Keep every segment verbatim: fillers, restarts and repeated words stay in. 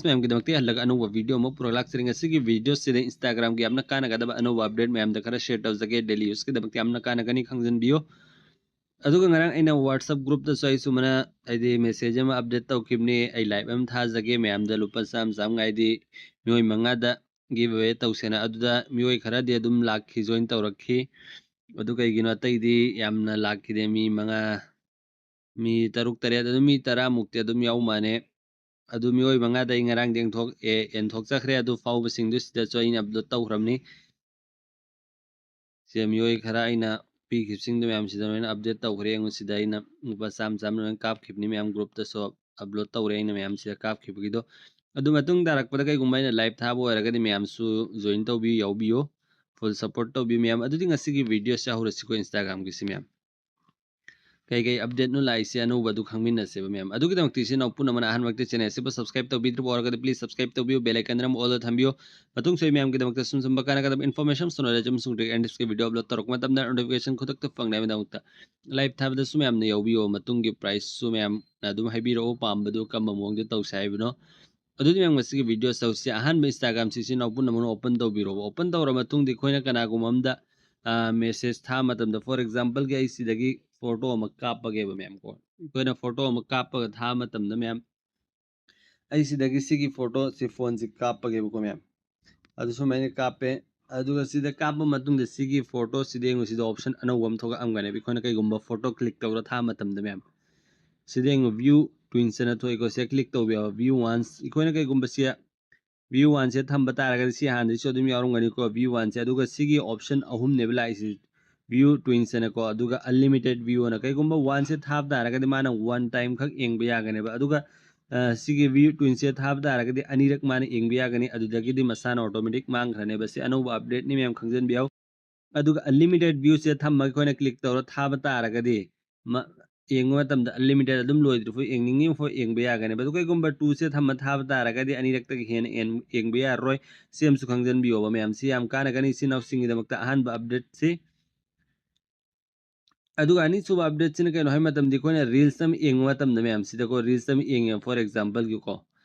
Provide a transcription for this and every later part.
ꯃꯌꯥꯝꯒꯤꯗꯃꯛꯇ ꯍꯜꯂꯒ ꯑꯅꯧꯕ ꯚꯤꯗꯤꯑꯣ ꯑꯃ ꯄꯨꯔꯛꯂꯥꯛꯆꯔꯤ꯫ ꯉꯁꯤꯒꯤ ꯚꯤꯗꯤꯑꯣꯁꯤꯗ Instagram-ꯒꯤ ꯌꯥꯝꯅ ꯀꯥꯟꯅꯒꯗꯕ ꯑꯅꯧꯕ ꯑꯞꯗꯦꯠ ꯃꯌꯥꯝꯗ ꯈꯔ ꯁꯤꯌꯔ ꯇꯧꯖꯒꯦ꯫ ꯗꯦꯂꯤ ꯌꯨꯁꯀꯤꯗꯃꯛꯇ ꯌꯥꯝꯅ ꯀꯥꯟꯅꯒꯅꯤ, ꯈꯪꯖꯟꯕꯤꯌꯨ꯫ ꯑꯗꯨꯒ ꯉꯔꯥꯡ ꯑꯩꯅ WhatsApp group-ꯇꯁꯨ ꯑꯩ ꯁꯨꯃꯥꯏꯅ ꯍꯥꯏꯗꯤ message ꯑꯃ ꯑꯞꯗꯦꯠ ꯇꯧꯈꯤꯕꯅꯤ, ꯑꯩ live ꯑꯃ ꯊꯥꯖꯒꯦ ꯃꯌꯥꯝꯗ, ꯂꯨꯄꯥ ꯆꯥꯝꯃ ꯆꯥꯝꯃ ꯍꯥꯏꯗꯤ ꯃꯤꯑꯣꯏ ꯃꯉꯥꯗ give away ꯇꯧꯁꯦꯅ꯫ ꯑꯗꯨꯗ ꯃꯤꯑꯣꯏ ꯈꯔꯗꯤ ꯑꯗꯨꯝ ꯂꯥꯛꯈꯤ, join ꯇꯧꯔꯛꯈꯤ꯫ ꯑꯗꯨ ꯀꯩꯒꯤꯅꯣ ꯑꯇꯩꯗꯤ ꯌꯥꯝꯅ ꯂꯥꯛꯈꯤꯗꯦ? ꯃꯤ ꯃꯉꯥ, ꯃꯤ ꯇꯔꯨꯛ ꯇꯔꯦꯠ, ꯑꯗꯨꯝ ꯃꯤ ꯇꯔꯥꯃꯨꯛꯇꯤ ꯑꯗꯨꯝ ꯌꯥꯎ ꯃꯥꯜꯂꯦ꯫ ꯑꯗꯨ ꯃꯤꯑꯣꯏ ꯃꯉꯥꯗ ꯑꯩ ꯉꯔꯥꯡꯗꯤ ꯌꯦꯟꯊꯣꯛ-, ꯑꯦ, ꯌꯦꯟꯊꯣꯛꯆꯈ꯭ꯔꯦ꯫ ꯑꯗꯨ ꯐꯥꯎꯕꯁꯤꯡꯗꯨ ꯁꯤꯗꯁꯨ ꯑꯩꯅ ꯑꯞꯂꯣꯗ ꯇꯧꯈ꯭ꯔꯕꯅꯤ꯫ ꯁꯦ ꯃꯤꯑꯣꯏ ꯈꯔ ꯑꯩꯅ ꯄꯤꯈꯤꯕꯁꯤꯡꯗꯨ ꯃꯌꯥꯝꯁꯤꯗ ꯂꯣꯏꯅ ꯑꯞꯗꯦꯠ ꯇꯧꯈ꯭ꯔꯦ꯫ ꯌꯦꯡꯉꯨ, ꯁꯤꯗ ꯑꯩꯅ ꯂꯨꯄꯥ ꯆꯥꯝꯃ ꯆꯥꯝꯃ ꯂꯣꯏꯅ ꯀꯥꯞꯈꯤꯕꯅꯤ꯫ ꯃꯌꯥꯝ group-ꯇꯁꯨ ꯑꯞꯂꯣꯗ ꯇꯧꯔꯦ ꯑꯩꯅ ꯃꯌꯥꯝꯁꯤꯗ ꯀꯥꯞꯈꯤꯕꯒꯤꯗꯣ꯫ ꯑꯗꯨ ꯃꯇꯨꯡ ꯇꯥꯔꯛꯄꯗ ꯀꯩꯒꯨꯝꯕ ꯑꯩꯅ live ꯊꯥꯕ ꯑꯣꯏꯔꯒꯗꯤ ꯃꯌꯥꯝꯁꯨ join ꯇꯧꯕꯤꯌꯨ, ꯌꯥꯎꯕꯤꯌꯨ, full support ꯇꯧꯕꯤꯌꯨ ꯃꯌꯥꯝ꯫ ꯑꯗꯨꯗꯤ ꯉꯁꯤꯒꯤ ꯚꯤꯗꯤꯑꯣꯁꯦ ꯍꯧꯔꯁꯤꯀꯣ, Instagram-ꯒꯤꯁꯤ ꯃꯌꯥꯝ꯫ ꯀꯩ ꯀꯩ ꯑꯞꯗꯦꯠꯅꯣ ꯂꯥꯛꯏꯁꯦ ꯑꯅꯧꯕ, ꯑꯗꯨ ꯈꯪꯃꯤꯟꯅꯁꯦꯕ ꯃꯌꯥꯝ꯫ ꯑꯗꯨꯒꯤꯗꯃꯛꯇ ꯏꯆꯤꯟ ꯏꯅꯥꯎ ꯄꯨꯝꯅꯃꯛꯅ ꯑꯍꯥꯟꯕꯃꯛꯇ channel ꯑꯁꯤꯕꯨ subscribe ꯇꯧꯕꯤꯗ꯭ꯔꯤꯕ ꯑꯣꯏꯔꯒꯗꯤ please subscribe ꯇꯧꯕꯤꯌꯨ, bell icon-ꯗꯅ ꯑꯃꯨꯛ all-ꯗ ꯊꯝꯕꯤꯌꯨ꯫ ꯃꯇꯨꯡ ꯁꯣꯏ ꯃꯌꯥꯝꯒꯤꯗꯃꯛꯇ ꯁꯨꯝ ꯁꯨꯝꯕ ꯀꯥꯟꯅꯒꯗꯕ information, knowledge ꯑꯃꯁꯨꯡ trick and tips-ꯀꯤ ꯚꯤꯗꯤꯑꯣ ꯑꯞꯂꯣꯗ ꯇꯧꯔꯛꯄ ꯃꯇꯝꯗ notification ꯈꯨꯗꯛꯇ ꯐꯪꯅꯕꯒꯤꯗꯃꯛꯇ live ꯊꯥꯕꯗꯁꯨ ꯃꯌꯥꯝꯅ ꯌꯥꯎꯕꯤꯌꯨ꯫ ꯃꯇꯨꯡꯒꯤ prize-ꯁꯨ ꯃꯌꯥꯝꯅ ꯑꯗꯨꯝ ꯍꯥꯏꯕꯤꯔꯛꯎ, ꯄꯥꯝꯕꯗꯨ ꯀꯔꯝꯕ ꯃꯑꯣꯡꯗ ꯇꯧꯁꯦ ꯍꯥꯏꯕꯅꯣ꯫ ꯑꯗꯨꯗꯤ ꯃꯌꯥꯝ ꯉꯁꯤꯒꯤ ꯚꯤꯗꯤꯑꯣ ꯇꯧꯁꯤ꯫ ꯑꯍꯥꯟꯕ Instagram-ꯁꯤ ꯏꯆꯤꯟ ꯏꯅꯥꯎ ꯄꯨꯝꯅꯃꯛꯅ open ꯇꯧꯕꯤꯔꯣꯕ꯫ Open ꯇꯧꯔ ꯃꯇꯨꯡꯗ ꯑꯩꯈꯣꯏꯅ ꯀꯅꯥꯒꯨꯝꯕ ꯑꯃꯗ, ꯑ, message ꯊꯥꯕ ꯃꯇꯝꯗ, for example-ꯒꯤ ꯑꯩ ꯁꯤꯗꯒꯤ photo ꯑꯃ ꯀꯥꯞꯄꯒꯦꯕ ꯃꯌꯥꯝ ꯀꯣ꯫ ꯑꯩꯈꯣꯏꯅ photo ꯑꯃ ꯀꯥꯞꯄꯒ ꯊꯥꯕ ꯃꯇꯝꯗ ꯃꯌꯥꯝ, ꯑꯩ ꯁꯤꯗꯒꯤ ꯁꯤꯒꯤ photo-ꯁꯤ phone-ꯁꯤ ꯀꯥꯞꯄꯒꯦꯕꯀꯣ ꯃꯌꯥꯝ꯫ ꯑꯗꯨ ꯁꯨꯃꯥꯏꯅ ꯀꯥꯞꯄꯦ꯫ ꯑꯗꯨꯒ ꯁꯤꯗ ꯀꯥꯞꯄ ꯃꯇꯨꯡꯗ ꯁꯤꯒꯤ photo-ꯁꯤꯗ ꯌꯦꯡꯉꯨ, ꯁꯤꯗ option ꯑꯅꯧꯕ ꯑꯃ ꯊꯣꯛꯂꯛꯑꯝꯒꯅꯦꯕ꯫ ꯑꯩꯈꯣꯏꯅ ꯀꯩꯒꯨꯝꯕ photo click ꯇꯧꯔ ꯊꯥꯕ ꯃꯇꯝꯗ ꯃꯌꯥꯝ, ꯁꯤꯗ ꯌꯦꯡꯉꯨ, view twins ꯑꯅ ꯊꯣꯛꯏꯀꯣ꯫ ꯁꯤꯗ click ꯇꯧꯕꯤꯌꯣ, view once꯫ ꯑꯩꯈꯣꯏꯅ ꯀꯩꯒꯨꯝꯕ ꯁꯤ view once-ꯁꯦ ꯊꯝꯕ ꯇꯥꯔꯒꯗꯤ ꯁꯤ ꯍꯥꯟꯅꯗꯩꯁꯨ ꯑꯗꯨꯝ ꯌꯥꯎꯔꯝꯒꯅꯤꯀꯣ, view once-ꯁꯦ꯫ ꯑꯗꯨꯒ ꯁꯤꯒꯤ option ꯑꯍꯨꯝꯅꯦꯕ ꯂꯥꯛꯏꯁꯤ, view twins ꯑꯅꯀꯣ, ꯑꯗꯨꯒ unlimited view ꯑꯅ꯫ ꯀꯩꯒꯨꯝꯕ once-ꯁꯦ ꯊꯥꯕ ꯇꯥꯔꯒꯗꯤ ꯃꯥꯅ one time ꯈꯛ ꯌꯦꯡꯕ ꯌꯥꯒꯅꯦꯕ꯫ ꯑꯗꯨꯒ, ꯑ, ꯁꯤꯒꯤ view twins-ꯁꯦ ꯊꯥꯕ ꯇꯥꯔꯒꯗꯤ ꯑꯅꯤꯔꯛ ꯃꯥꯅ ꯌꯦꯡꯕ ꯌꯥꯒꯅꯤ, ꯑꯗꯨꯗꯒꯤꯗꯤ ꯃꯁꯥꯅ automatic ꯃꯥꯡꯈ꯭ꯔꯅꯦꯕ꯫ ꯁꯤ ꯑꯅꯧꯕ update-ꯅꯤ ꯃꯌꯥꯝ, ꯈꯪꯖꯟꯕꯤꯌꯨ꯫ ꯑꯗꯨꯒ unlimited view-ꯁꯦ ꯊꯝꯃꯒ ꯑꯩꯈꯣꯏꯅ click ꯇꯧꯔ ꯊꯥꯕ ꯇꯥꯔꯒꯗꯤ ꯃ-, ꯌꯦꯡꯕ ꯃꯇꯝꯗ unlimited ꯑꯗꯨꯝ ꯂꯣꯏꯗ꯭ꯔꯤꯐꯥꯎ ꯌꯦꯡꯅꯤꯡꯉꯤꯐꯥꯎ ꯌꯦꯡꯕ ꯌꯥꯒꯅꯦꯕ꯫ ꯑꯗꯨ ꯀꯩꯒꯨꯝꯕ two-ꯁꯦ ꯊꯝꯃ ꯊꯥꯕ ꯇꯥꯔꯒꯗꯤ ꯑꯅꯤꯔꯛꯇꯒꯤ ꯍꯦꯟꯅ ꯌꯦꯡ-, ꯌꯦꯡꯕ ꯌꯥꯔꯔꯣꯏ꯫ ꯁꯤ ꯑꯃꯁꯨ ꯈꯪꯖꯟꯕꯤꯌꯣꯕ ꯃꯌꯥꯝ, ꯁꯤ ꯌꯥꯝ ꯀꯥꯟꯅꯒꯅꯤ ꯏꯆꯤꯟ ꯏꯅꯥꯎꯁꯤꯡꯒꯤꯗꯃꯛꯇ ꯑꯍꯥꯟꯕ update-ꯁꯤ꯫ ꯑꯗꯨꯒ ꯑꯅꯤꯁꯨꯕ update-ꯁꯤꯅ ꯀꯩꯅꯣ ꯍꯥꯏꯕ ꯃꯇꯝꯗ, ꯑꯩꯈꯣꯏꯅ reels ꯑꯃ ꯌꯦꯡꯕ ꯃꯇꯝꯗ ꯃꯌꯥꯝ, ꯁꯤꯗꯀꯣ, reels ꯑꯃ ꯌꯦꯡꯉꯦ, for example-ꯒꯤꯀꯣ,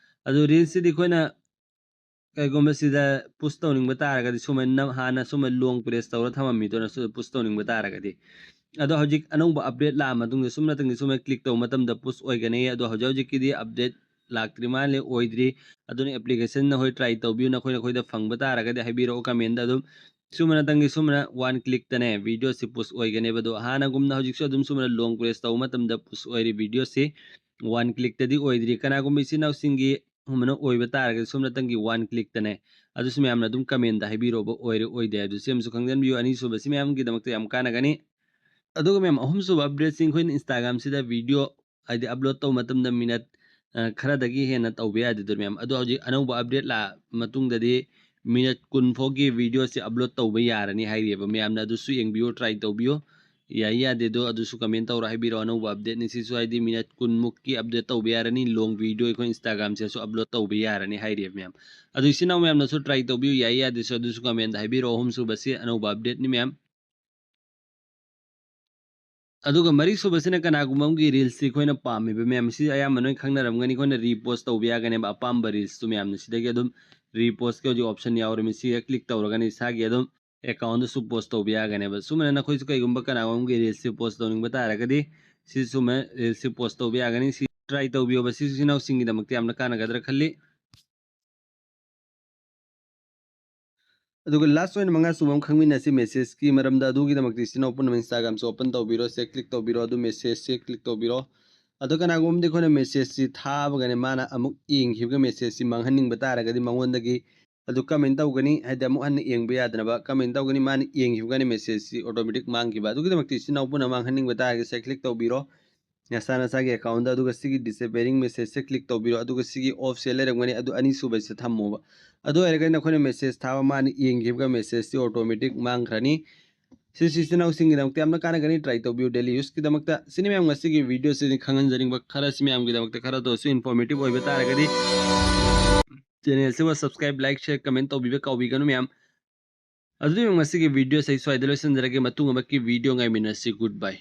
ꯑꯗꯨ ꯔꯤꯜꯁꯁꯤꯗꯤ ꯑꯩꯈꯣꯏꯅ ꯀꯩꯒꯨꯝꯕ ꯁꯤꯗ ꯄꯨꯁ ꯇꯧꯅꯤꯡꯕ ꯇꯥꯔꯒꯗꯤ ꯁꯨꯃꯥꯏꯅ ꯍꯥꯟꯅ ꯁꯨꯃꯥꯏꯅ ꯂꯣꯡ ꯄ꯭ꯔꯦꯁ ꯇꯧꯔ ꯊꯝꯃꯝꯃꯤꯗꯨꯅ ꯁꯨ ꯄꯨꯁ ꯇꯧꯅꯤꯡꯕ ꯇꯥꯔꯒꯗꯤ꯫ ꯑꯗꯣ ꯍꯧꯖꯤꯛ ꯑꯅꯧꯕ ꯑꯞꯗꯦꯠ ꯂꯥꯛꯑ ꯃꯇꯨꯡꯗ ꯁꯨꯝꯅꯇꯪꯒꯤ ꯁꯨꯃꯥꯏꯅ ꯀ꯭ꯂꯤꯛ ꯇꯧꯕ ꯃꯇꯝꯗ ꯄꯨꯁ ꯑꯣꯏꯒꯅꯤ꯫ ꯑꯗꯣ ꯍꯧꯖꯤꯛ ꯍꯧꯖꯤꯛꯀꯤꯗꯤ ꯑꯞꯗꯦꯠ ꯂꯥꯛꯇ꯭ꯔꯤ ꯃꯥꯜꯂꯦ, ꯑꯣꯏꯗ꯭ꯔꯤ꯫ ꯑꯗꯨꯅ ꯑꯦꯄ꯭ꯂꯤꯀꯦꯁꯟ ꯅꯈꯣꯏ ꯇ꯭ꯔꯥꯏ ꯇꯧꯕꯤꯌꯨ, ꯅꯈꯣꯏ ꯅꯈꯣꯏꯗ ꯐꯪꯕ ꯇꯥꯔꯒꯗꯤ ꯍꯥꯏꯕꯤꯔꯛꯑꯣ ꯀꯃꯦꯟꯗ ꯑꯗꯨꯝ꯫ ꯁꯨꯃꯥꯏꯅꯇꯪꯒꯤ ꯁꯨꯃꯥꯏꯅ ꯋꯥꯟ ꯀ꯭ꯂꯤꯛꯇꯅꯦ ꯚꯤꯗꯤꯑꯣꯁꯤ ꯄꯨꯁ ꯑꯣꯏꯒꯅꯦꯕ꯫ ꯑꯗꯣ ꯍꯥꯟꯅꯒꯨꯝꯅ ꯍꯧꯖꯤꯛꯁꯨ ꯑꯗꯨꯝ ꯁꯨꯃꯥꯏꯅ ꯂꯣꯡ ꯄ꯭ꯔꯦꯁ ꯇꯧꯕ ꯃꯇꯝꯗ ꯄꯨꯁ ꯑꯣꯏꯔꯤ ꯚꯤꯗꯤꯑꯣꯁꯤ꯫ ꯋꯥꯟ ꯀ꯭ꯂꯤꯛꯇꯗꯤ ꯑꯣꯏꯗ꯭ꯔꯤ꯫ ꯀꯅꯥꯒꯨꯝꯕ ꯏꯆꯤꯟ ꯏꯅꯥꯎꯁꯤꯡꯒꯤ ꯁꯨꯃꯥꯏꯅ ꯑꯣꯏꯕ ꯇꯥꯔꯒꯗꯤ ꯁꯨꯝꯅꯇꯪꯒꯤ ꯋꯥꯟ ꯀ꯭ꯂꯤꯛꯇꯅꯦ꯫ ꯑꯗꯨꯁꯨ ꯃꯌꯥꯝꯅ ꯑꯗꯨꯝ ꯀꯃꯦꯟꯗ ꯍꯥꯏꯕꯤꯔꯛꯑꯣꯕ ꯑꯣꯏꯔꯦ ꯑꯣꯏꯗꯦ ꯍꯥꯏꯕꯗꯨ꯫ ꯁꯤ ꯑꯃꯁꯨ ꯈꯪꯖꯟꯕꯤꯌꯨ, ꯑꯅꯤꯁꯨꯕꯁꯤ ꯃꯌꯥꯝꯒꯤꯗꯃꯛꯇ ꯌꯥꯝ ꯀꯥꯟꯅꯒꯅꯤ꯫ ꯑꯗꯨꯒ ꯃꯌꯥꯝ ꯑꯍꯨꯝꯁꯨꯕ ꯑꯞꯗꯦꯠꯁꯤ ꯑꯩꯈꯣꯏꯅ ꯏꯟꯁꯇꯥꯒ꯭ꯔꯥꯝꯁꯤꯗ ꯚꯤꯗꯤꯑꯣ ꯍꯥꯏꯗꯤ ꯑꯞꯂꯣꯗ ꯇꯧꯕ ꯃꯇꯝꯗ ꯃꯤꯅꯠ, ꯑ, ꯈꯔꯗꯒꯤ ꯍꯦꯟꯅ ꯇꯧꯕ ꯌꯥꯗꯦꯗꯣ ꯃꯌꯥꯝ꯫ ꯑꯗꯣ ꯍꯧꯖꯤꯛ ꯑꯅꯧꯕ ꯑꯞꯗꯦꯠ ꯂꯥꯛꯑ ꯃꯇꯨꯡꯗꯗꯤ ꯃꯤꯅꯠ ꯀꯨꯟ ꯐꯥꯎꯒꯤ ꯚꯤꯗꯤꯑꯣꯁꯤ ꯑꯞꯂꯣꯗ ꯇꯧꯕ ꯌꯥꯔꯅꯤ ꯍꯥꯏꯔꯤꯑꯕ꯫ ꯃꯌꯥꯝꯅ ꯑꯗꯨꯁꯨ ꯌꯦꯡꯕꯤꯌꯨ, ꯇ꯭ꯔꯥꯏ ꯇꯧꯕꯤꯌꯨ꯫ ꯌꯥꯏ ꯌꯥꯗꯦꯗꯣ ꯑꯗꯨꯁꯨ ꯀꯃꯦꯟ ꯇꯧꯔ ꯍꯥꯏꯕꯤꯔꯛꯑꯣ꯫ ꯑꯅꯧꯕ ꯑꯞꯗꯦꯠꯅꯤ ꯁꯤꯁꯨ, ꯍꯥꯏꯗꯤ ꯃꯤꯅꯠ ꯀꯨꯟꯃꯨꯛꯀꯤ ꯑꯞꯗꯦꯠ ꯇꯧꯕ ꯌꯥꯔꯅꯤ꯫ ꯂꯣꯡ ꯚꯤꯗꯤꯑꯣ ꯑꯩꯈꯣꯏ ꯏꯟꯁꯇꯥꯒ꯭ꯔꯥꯝꯁꯤꯗꯁꯨ ꯑꯞꯂꯣꯗ ꯇꯧꯕ ꯌꯥꯔꯅꯤ ꯍꯥꯏꯔꯤꯑꯕ ꯃꯌꯥꯝ꯫ ꯑꯗꯨ ꯏꯆꯤꯟ ꯏꯅꯥꯎ ꯃꯌꯥꯝꯅꯁꯨ ꯇ꯭ꯔꯥꯏ ꯇꯧꯕꯤꯌꯨ, ꯌꯥꯏ ꯌꯥꯗꯦꯁꯨ ꯑꯗꯨꯁꯨ ꯀꯃꯦꯟꯗ ꯍꯥꯏꯕꯤꯔꯛꯑꯣ꯫ ꯑꯍꯨꯝꯁꯨꯕꯁꯤ ꯑꯅꯧꯕ ꯑꯞꯗꯦꯠꯅꯤ ꯃꯌꯥꯝ꯫ ꯑꯗꯨꯒ ꯃꯔꯤꯁꯨꯕꯁꯤꯅ ꯀꯅꯥꯒꯨꯝꯕ ꯑꯃꯒꯤ ꯔꯤꯜꯁꯁꯤ ꯑꯩꯈꯣꯏꯅ ꯄꯥꯝꯃꯤꯕ ꯃꯌꯥꯝ, ꯁꯤ ꯑꯌꯥꯝꯕ ꯅꯣꯏ ꯈꯪꯅꯔꯝꯒꯅꯤ꯫ ꯑꯩꯈꯣꯏꯅ ꯔꯤꯄꯣꯁ ꯇꯧꯕ ꯌꯥꯒꯅꯦꯕ ꯑꯄꯥꯝꯕ ꯔꯤꯜꯁꯇꯨ ꯃꯌꯥꯝꯅ꯫ ꯁꯤꯗꯒꯤ ꯑꯗꯨꯝ ꯔꯤꯄꯣꯁꯀꯤ ꯍꯧꯖꯤꯛ ꯑꯣꯞꯁꯟ ꯌꯥꯎꯔꯃꯤ, ꯁꯤꯗ ꯀ꯭ꯂꯤꯛ ꯇꯧꯔꯒꯅꯤ ꯏꯁꯥꯒꯤ ꯑꯗꯨꯝ ꯑꯦꯀꯥꯎꯟꯗꯁꯨ ꯄꯣꯁ ꯇꯧꯕ ꯌꯥꯒꯅꯦꯕ꯫ ꯁꯨꯃꯥꯏꯅ ꯅꯈꯣꯏꯁꯨ ꯀꯩꯒꯨꯝꯕ ꯀꯅꯥꯒꯨꯝꯕ ꯑꯃꯒꯤ ꯔꯤꯜꯁꯁꯤ ꯄꯣꯁ ꯇꯧꯅꯤꯡꯕ ꯇꯥꯔꯒꯗꯤ ꯁꯤ ꯁꯨꯃꯥꯏꯅ ꯔꯤꯜꯁꯁꯤ ꯄꯣꯁ ꯇꯧꯕ ꯌꯥꯒꯅꯤ꯫ ꯁꯤ ꯇ꯭ꯔꯥꯏ ꯇꯧꯕꯤꯌꯣꯕ, ꯁꯤꯁꯨ ꯏꯆꯤꯟ ꯏꯅꯥꯎꯁꯤꯡꯒꯤꯗꯃꯛꯇ ꯌꯥꯝꯅ ꯀꯥꯟꯅꯒꯗ꯭ꯔꯥ ꯈꯜꯂꯤ꯫ ꯑꯗꯨꯒ ꯂꯥꯁ ꯑꯣꯏꯅ ꯃꯉꯥ ꯁꯨꯕ ꯑꯃ ꯈꯪꯃꯤꯟꯅꯁꯤ ꯃꯦꯁꯦꯖꯀꯤ ꯃꯔꯝꯗ꯫ ꯑꯗꯨꯒꯤꯗꯃꯛꯇ ꯏꯆꯤꯟ ꯏꯅꯥꯎ ꯄꯨꯝꯅꯃꯛ ꯏꯟꯁꯇꯥꯒ꯭ꯔꯥꯝꯁꯦ ꯑꯣꯄꯟ ꯇꯧꯕꯤꯔꯣ, ꯁꯦ ꯀ꯭ꯂꯤꯛ ꯇꯧꯕꯤꯔꯣ, ꯑꯗꯨ ꯃꯦꯁꯦꯖꯁꯦ ꯀ꯭ꯂꯤꯛ ꯇꯧꯕꯤꯔꯣ꯫ ꯑꯗꯣ ꯀꯅꯥꯒꯨꯝꯕꯗꯤ ꯑꯩꯈꯣꯏꯅ ꯃꯦꯁꯦꯖꯁꯤ ꯊꯥꯕꯒꯅꯦ ꯃꯥꯅ ꯑꯃꯨꯛ ꯌꯦꯡꯈꯤꯕꯒ ꯃꯦꯁꯦꯖꯁꯤ ꯃꯥꯡꯍꯟꯅꯤꯡꯕ ꯇꯥꯔꯒꯗꯤ ꯃꯉꯣꯟꯗꯒꯤ ꯑꯗꯨ ꯀꯃꯦꯟ ꯇꯧꯒꯅꯤ, ꯍꯥꯏꯗꯤ ꯑꯃꯨꯛ ꯍꯟꯅ ꯌꯦꯡꯕ ꯌꯥꯗꯅꯕ ꯀꯃꯦꯟ ꯇꯧꯒꯅꯤ꯫ ꯃꯥꯅ ꯌꯦꯡꯈꯤꯕꯒꯅꯤ ꯃꯦꯁꯦꯖꯁꯤ ꯑꯣꯇꯣꯃꯦꯇꯤꯛ ꯃꯥꯡꯈꯤꯕ꯫ ꯑꯗꯨꯒꯤꯗꯃꯛꯇ ꯏꯆꯤꯟ ꯏꯅꯥꯎ ꯄꯨꯝꯅꯃꯛ ꯃꯥꯡꯍꯟꯅꯤꯡꯕ ꯇꯥꯔꯒꯗꯤ ꯁꯦ ꯀ꯭ꯂꯤꯛ ꯇꯧꯕꯤꯔꯣ ꯅꯁꯥ ꯅꯁꯥꯒꯤ ꯑꯦꯀꯥꯎꯟꯗ, ꯑꯗꯨꯒ ꯁꯤꯒꯤ ꯗꯤꯁꯑꯦꯄꯤꯌꯔꯤꯡ ꯃꯦꯁꯦꯖꯁꯦ ꯀ꯭ꯂꯤꯛ ꯇꯧꯕꯤꯔꯣ, ꯑꯗꯨꯒ ꯁꯤꯒꯤ ꯑꯣꯐꯁꯦ ꯂꯩꯔꯝꯒꯅꯤ, ꯑꯗꯨ ꯑꯅꯤꯁꯨꯕꯁꯦ ꯊꯝꯃꯣꯕ꯫ ꯑꯗꯨ ꯑꯣꯏꯔꯒꯗꯤ ꯅꯈꯣꯏꯅ ꯃꯦꯁꯦꯖ ꯊꯥꯕ ꯃꯥꯅ ꯌꯦꯡꯈꯤꯕꯒ ꯃꯦꯁꯦꯖꯁꯤ ꯑꯣꯇꯣꯃꯦꯇꯤꯛ ꯃꯥꯡꯈ꯭ꯔꯅꯤ꯫ ꯁꯤꯁꯤ ꯏꯆꯤꯟ ꯏꯅꯥꯎꯁꯤꯡꯒꯤꯗꯃꯛꯇ ꯌꯥꯝꯅ ꯀꯥꯟꯅꯒꯅꯤ, ꯇ꯭ꯔꯥꯏ ꯇꯧꯕꯤꯌꯨ ꯗꯦꯂꯤ ꯌꯨꯁꯀꯤꯗꯃꯛꯇ꯫ ꯁꯤꯅꯤ ꯃꯌꯥꯝ ꯉꯁꯤꯒꯤ ꯚꯤꯗꯤꯑꯣꯁꯤꯗꯤ ꯈꯪꯍꯟꯖꯅꯤꯡꯕ ꯈꯔꯁꯤ ꯃꯌꯥꯝꯒꯤꯗꯃꯛꯇ ꯈꯔꯗ ꯑꯣꯏꯔꯁꯨ ꯏꯟꯐꯣꯔꯃꯦꯇꯤꯚ ꯑꯣꯏꯕ ꯇꯥꯔꯒꯗꯤ ꯆꯦꯅꯦꯜꯁꯤꯕꯨ ꯁꯕꯁꯀ꯭ꯔꯥꯏꯕ, ꯂꯥꯏꯛ, ꯁꯤꯌꯔ, ꯀꯃꯦꯟ ꯇꯧꯕꯤꯕ ꯀꯥꯎꯕꯤꯒꯅꯨ ꯃꯌꯥꯝ꯫ ꯑꯗꯨꯗꯤ ꯃꯌꯥꯝ ꯉꯁꯤꯒꯤ ꯚꯤꯗꯤꯑꯣꯁꯦ ꯑꯩ ꯁ꯭ꯋꯥꯏꯗ ꯂꯣꯏꯁꯤꯟꯖꯔꯒꯦ꯫ ꯃꯇꯨꯡ ꯑꯃꯛꯀꯤ ꯚꯤꯗꯤꯑꯣ ꯉꯥꯏꯃꯤꯟꯅꯁꯤ꯫ ꯒꯨꯗ ꯕꯥꯏ꯫